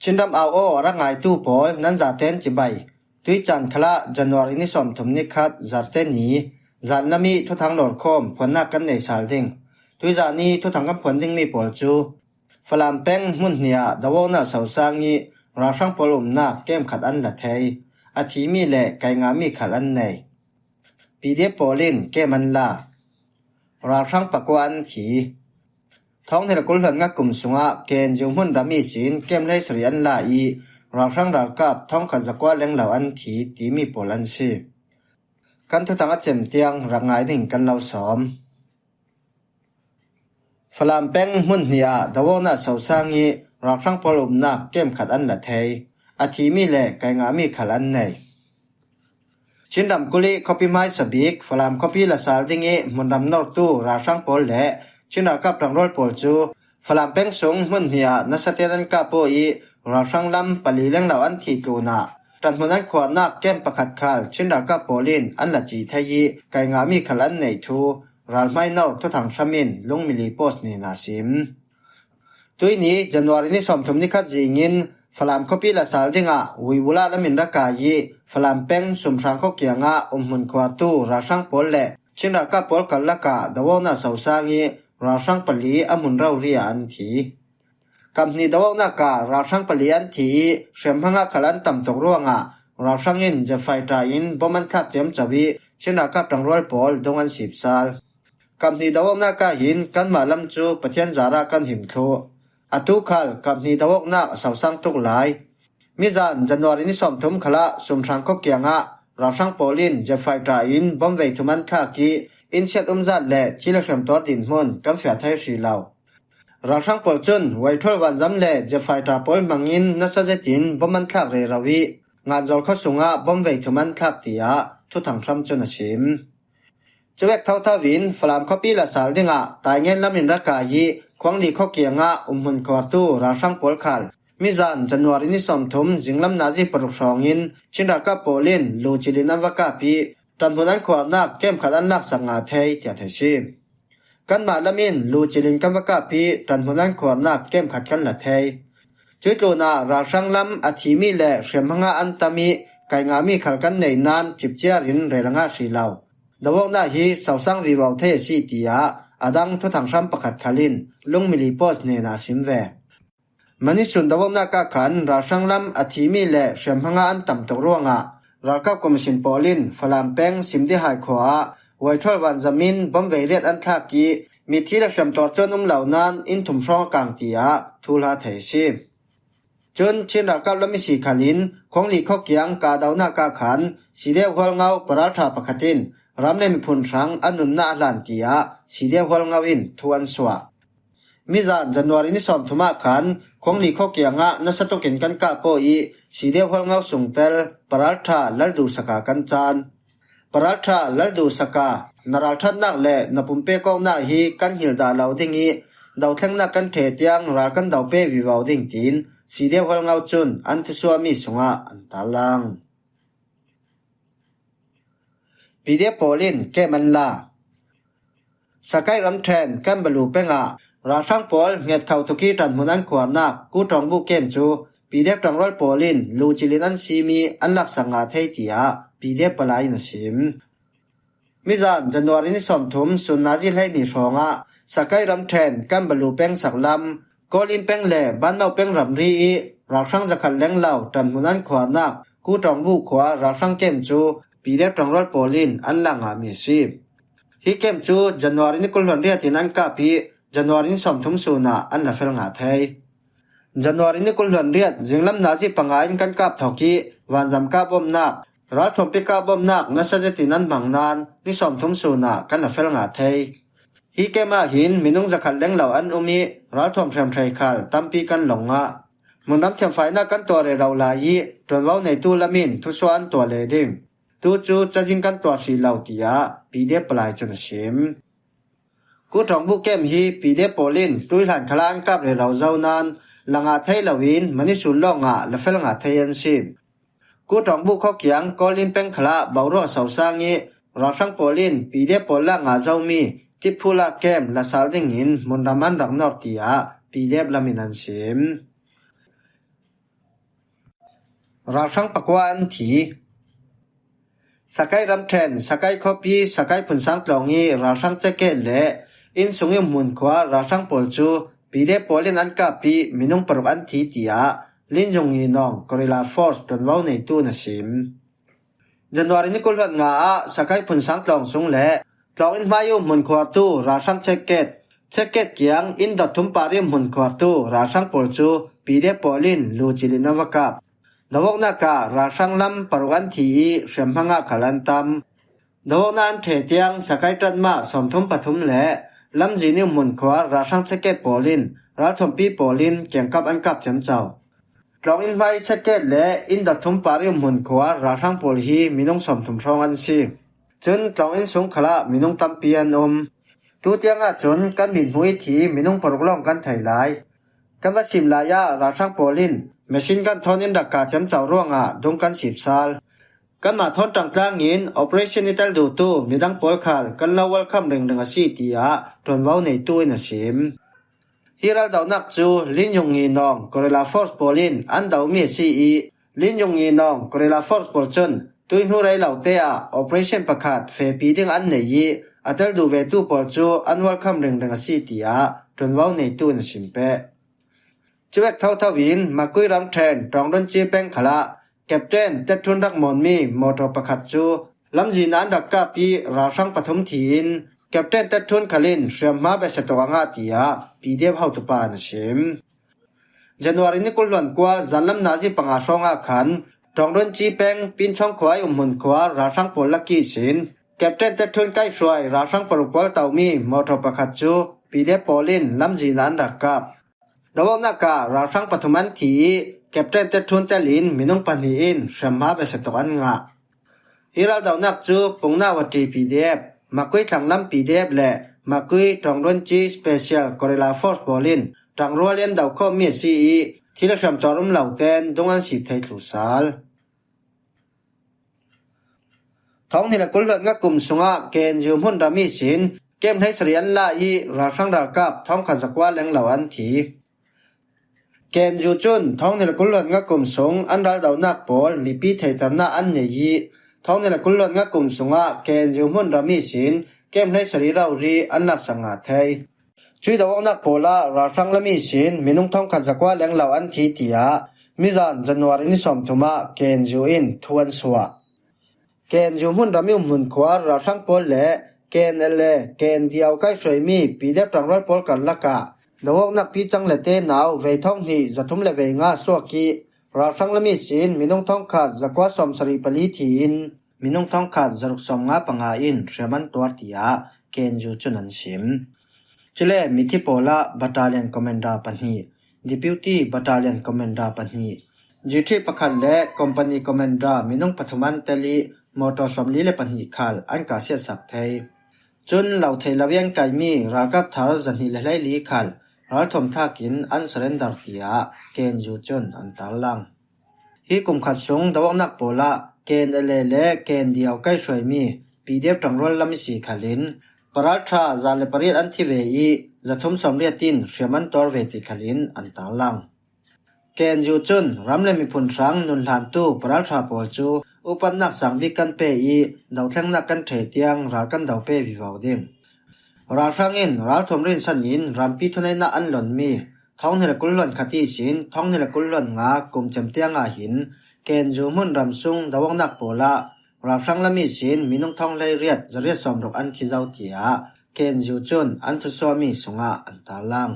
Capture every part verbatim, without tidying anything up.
Chinram au aw a rak ngaitu pawl nan zaten cibai. Tuicaan khalah January ni sawmthum ni khat Zarte ni zanlam ih thuthang lawrkhawm phuannak kan nei sal ding. Tuizan ih thuthang kan phuan dingmi pawl cu Falam peng hmun hnih ah dawawknak sosang ih ralhrang pawl umnak kem khat an la thei. A thimi le kai ngahmi khal an nei. P D F pawl in kem an la. Ralhrang pakua an thi. Thawng hnih le kul hluan nga kum sungah K N U hmunram ihsin kem hleisarih an la ih ralhrang ralkap thawngkhat zakua lenglo an thi timi pawl an si. Kan thuthang a cem tiang rak ngai ding kan lo sawm. Falam peng hmun hnih ah dawawknak sosang ih ralhrang pawl umnak kem khat an la thei. A thimi le kai ngahmi khal an nei. Chinram kulh ih khuapi hmaisa bik Falam khuapi la sal ding ih hmunram nortu ralhrang pawl le Chin ralkap ṭangrual pawl cu Falam peng sung hmun hnih ah nasa tein an kap aw ih ralhrang lam pali lenglo an thih tlunah ṭanhmun an khuarnak kem pakhat khal Chin ralkap pawl in an la cih thei ih kai ngahmi khal an neih thu ralhmai nor thuthang hram in Lungmili Post hnenah a sim. Tuini January ni sawmthum ni khat zingin Falam khuapi la sal dingah Vuivula lamin ra kai ih Falam peng Sumhrang khua kiangah umhmun khuartu ralhrang pawl le Chin ralkap pawl karlakah dawawknak sosang ih ralhrang pali a hmun rori ah an thi. Kap hnih dawawknak ah ralhrang pali an thi ih hriamhmang ah khal an tam tuk ruangah ralhrang in jet fighter in bom an thlak ciamco ih Chin ralkap ṭangrual pawl dong an sipsal. Kap hnih dawawknak ah hin kanmah lam cu Pathian zarah kan him thluh. Atu khal kap hnih dawawknak a sosang tuk lai. Mizan January ni sawmthum khalah Sumhrang khua kiangah ralhrang pawl in jet fighter in bom vei thum an thlak ih inn siat umzat le thi le hriamtuar dinhmun kan fiah thei hrih lo. Ralhrang pawl cun Vuaithual vanzam le jet fighter pawl hmangin nasa zetin bom an thlak rero ih Nganzawl khua sungah bom vei thum an thlak, tiah thuthang hram cun a sim. Cuvek thotho in Falam khuapi la sal dingah Taingen lamin ra kai ih Khuangli khua kiangah umhmun khuartu ralhrang pawl khal mizan January ni sawmthum zinglam nazi paruk hrawngin Chin ralkap pawl in lu cil in an va kap ih ṭanhmun an khuarnak kem khat an laksak ngah thei, tiah theih si. Kanmah lam in lu cil in kan va kap ih ṭanhmun an khuarnak kem khat kan la thei. Cuih tlunah ralhrang lam a thimi le hriamhmang ah an tam ih kai ngahmi khal kan neih nain cipciar in rel a ngah hrih lo. Dawawknak hi sosang vivo thei a si, tiah a dang thuthang hram pakhat khal in Lungmili Post hnenah a sim ve. Manisun dawawknak ah khan ralhrang lam a thimi le hriamhmang ah an tam tuk ruangah ralkap komisin pawl in Falam peng Simdihai khua ah Vuaithual vanzam in bom vei riat an thlak ih mithi le hriamtuar cu an um lo nain inn thum hrawng a kang, tiah thuhla thei a si. Cun Chin ralkap lam ihsi khal in Khuangli khua kiang kahdohnak ah khan C D F Hualngo paralṭha pakhat in ram le miphun hrang a nunnak a hlan, tiah C D F Hualngo in thu an suah. Mizan January ni sawmthum ah khan Khuangli khua kiangah nasa tukin kan kap aw ih C D F Hualngo sungtel paralṭha Laldu Saka kan caan. Paralṭha Laldu Saka, na ralṭhatnak le na pumpek awknak hi kan hngilh dah lo ding ih dothlengnak kan ṭheh tiang ral kan do pe vivo ding, tiin C D F Hualngo cun an thusuahmi sungah an tarlang. P D F pawl in kem an la. Sakai ramṭhen Kanbalu peng ah ralhrang pawl hnget kho tuk ih ṭanhmun an khuarnak Kuṭawngbuh kem cu P D F ṭangrual pawl in lu cil in an sim ih an laksak ngah thei, tiah P D F palai in a sim. Mizan January ni sawmthum sun nazi hleihnih hrawngah Sakai ramṭhen Kanbalu peng saklam Kawlin peng le Banno peng ramri ih ralhrang zakhat lenglo ṭanhmun an khuarnak Kuṭawngbuh khua ralhrang kem cu P D F ṭangrual pawl in an lak ngahmi a si. Hi kem cu January ni kul hluan riat in an kap ih January ni sawmthum sun ah an la fel ngah thei. January ni kul hluan riat zinglam nazi panga in kan kap thawk ih vanzam kah bawmhnak, ralthuampi kah bawmhnak nasa zetin an hmang nain ni sawmthum sun ah kan la fel ngah thei. Hi kem ah hin minung zakhat lenglo an um ih ralthuam hriamhrei khal tampi kan lawng ngah. Hmunram thiamfainak kan tuah rero lai ih ṭuanvo neitu lam in thusuah an tuah leh ding. Tu cu cazin kan tuah hrih lo, tiah P D F palai cun a sim. Kuṭawngbuh kem hi P D F pawl in tuihlan khalah an kap rero zo nain la ngah thei loin manisun lawngah la fel ngah thei an si. Kuṭawngbuh khua kiang Kawlin peng khalah boruah sosang ih ralhrang pawl in P D F pawl lak ngah zomi Tiphula kem la sal dingin hmunram an rak nor, tiah P D F lam in an sim. Ralhrang pakua an thi. Sakai ramṭhen, Sakai khuapi, Sakai Phunsang tlawng i ralhrang check gate le inn sung i um hmunkhua ralhrang pawl cu P D F pawl in an kap i minung paruk an thi, tiah Lin Yung Ngi Nawng Guerrilla Force ṭuanvo neitu in a sim. January ni kul hluan nga ah Sakai Phunsang tlawng sung le tlawng inn hmai i um hmunkhuartu ralhrang check gate, check gate kiang inn dot thum par i um hmunkhuartu ralhrang pawl cu P D F pawl in lu cil in an va kap. Dawawknak ah ralhrang lam paruk an thi i hriamhma ah khal an tam. Dawawknak an ṭhe tiang Sakai ṭanmah sawmthum pathum le lamzin i um hmunkhua ralhrang check gate pawl in ralthuampi pawl in kiangkap an kap ciamco. Tlawng inn hmai check gate le inn dot thum par i um hmunkhua ralhrang pawl hi minung sawmthum hrawng an si. Cun tlawng inn sung khalah minung tampi an um. Tu tiang ahcun kan mithmuh i thi minung paruk lawng kan thei lai. Kan va sim lai ah ralhrang pawl in machine gun thawn in rak kap ciamco ruangah dung kan sip sal. Kanmah thawn ṭangtlang in operation i tel duhtu midang pawl khal kan lo welcome ringring a si, tiah ṭuanvo neitu in a sim. Hi raldohnak cu Lin Yung Ngi Nawng Guerrilla Force pawl in an domi a si i, Lin Yung Ngi Nawng Guerrilla Force pawl cun tuihnu rei lo te ah operation pakhat fehpi ding an nei i, a tel duh vetu pawl cu an welcome ringring a si, tiah ṭuanvo neitu in a sim peh. Cuvek thotho in Makui ramṭhen Ṭawngdunci peng khalah Captain Tet Ṭhun rak mawnmi motor pakhat cu lamzin ah an rak kap i ralhrang pathum thi in Captain Tet Ṭhun khal in hriamhma besia tuk a ngah, tiah P D F hotupa in a sim. January ni kul hluan kua zanlam nazi panga hrawng ah khan Ṭawngdunci peng Pinchawng khua i um hmunkhua ralhrang pawl lak ihsin Captain Tet Ṭhun kaihhruai ralhrang paruk pawl tomi motor pakhat cu P D F pawl in lamzin ah an rak kap. Dawawknak ah ralhrang pathum an thi i Captain Tet Ṭhun tel in minung pahnih in hriamhma besia tuk an ngah. Hi raldohnak cu Pungna Wati P D F, Makui Thlanglam P D F le Makui Ṭawngdunci Special Guerrilla Force pawl in ṭangrual in an do khawhmi a si i, thil a hriamtuar um lo tein dung an sip thei thlu sal. Thawng hnih le kul hluan nga kum sungah K N U hmunram ihsin kem hleisarih an la i ralhrang ralkap thawngkhat zakua lenglo an thi. K N U cun thawng hnih le kul hluan nga kum sung an raldohnak pawl mipi theihternak an nei i, thawng hnih le kul hluan nga kum sungah K N U hmunram ihsin kem hleisarih rori an laksak ngah thei. Cuih dawawknak pawl ah ralhrang lam ihsin minung thawngkhat zakua lenglo an thi, tiah mizan January ni sawmthum ah K N U in thu an suah. K N U hmunram i um hmunkhua ralhrang pawl le K N L A, K N D O kaihhruaimi P D F ṭangrual pawl karlak ah dawawknak picang le te nau vei thawng hnih zathum le vei nga suak i, ralhrang lam ihsin minung thawngkhat zakua sawmsarih pali thi in minung thawngkhat zaruk sawmnga panga in hriam an tuar, tiah K N U cun an sim. Cule mithi pawl ah Battalion Commander pahnih, Deputy Battalion Commander pahnih, G T pakhat le Company Commander minung pathum an tel i motor sawmli le pahnih khal an kah siatsak thei. Cun lo thei lo i an kaihmi ralkap thar zahnih le hleili khal ralthuam thak in an surrender, tiah K N U cun an tarlang. Hi kum khat sung dawawknak pawl ah K N L A le K N D O kaihhruaimi P D F ṭangrual lam ihsi khal in paralṭha za le pariat an thi ve i, zathum sawmriat in hriam an tuar ve ti khal in an tarlang. K N U cun ram le miphun hrang nunhlantu paralṭha pawl cu upatnak sang bik kan pe i, dothlennak kan ṭhe tiang ral kan do pe vivo ding. Ralhrang in ralthuam rinsan in rampi thuneihnak an lonmi thawng hnih le kul hluan khat ihsin thawng hnih le kul hluan nga kum cem tiang ah hin K N U hmunram sung dawawknak pawl ah ralhrang lam ihsin minung thawng hleiriat zariat sawmruk an thi zo, tiah K N U cun an thusuahmi sungah an tarlang.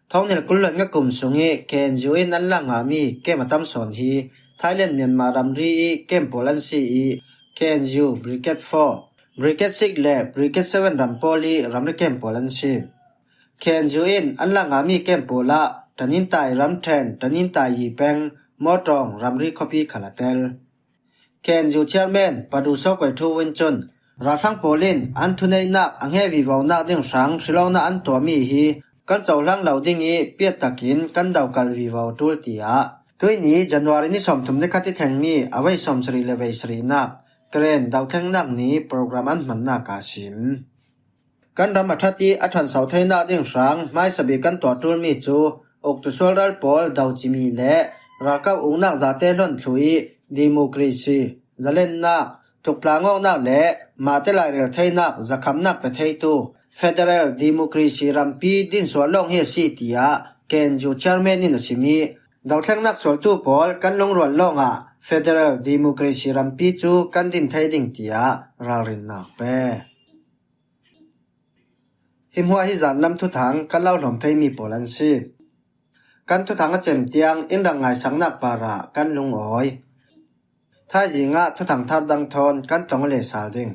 Thawng hnih le kul hluan nga kum sung i K N U in an lak ngahmi kem a tam sawn hi Thailand Myanmar ramri i kem pawl an si i, K N U Brigade four, Brigade six le Brigade seven ram pawl i ramri kem pawl an si. K N U in an lak ngahmi kem pawl ah Tanintai ramṭhen, Tanintai i peng, Mawṭawng ramri khuapi khal a tel. K N U Chairman Padu Saw Koi Thu Win cun ralhrang pawl in an thuneihnak a hnge vivonak ding hrang hrilawknak an tuahmi hi kan cohlang lo ding i piattakin kan dokal vivo ṭul, tiah tuihni January ni sawmthum ni khat i thlengmi a vei sawmsarih le vei sarihnak Karen dothlennak ni program an hmannak ah a sim. Kan ram a ṭhat i a ṭhanso theinak ding hrang hmaisabik kan tuah ṭulmi cu uktu sualral pawl docimi le ralkap uknak zate hlon thlu ih democracy, zalennak, thuktlangawknak le mahte lairel theinak zakhamnak pe theitu federal democracy rampi dinsual lawng hi a si, tiah K N U chairman in a sim ih, dohthlengnak sualtu pawl kan lungrual lawngah federal democracy rampi cu kan din thei ding, tiah ralrinnak pe. Hi hmuah hi zanlam thuthang kan lo hlawm theimi pawl an si. Kan thuthang a cem tiang in rak ngaisaknak parah kan lungawi. Thaizing ah thuthang thar dang thawn kan tong le sal ding.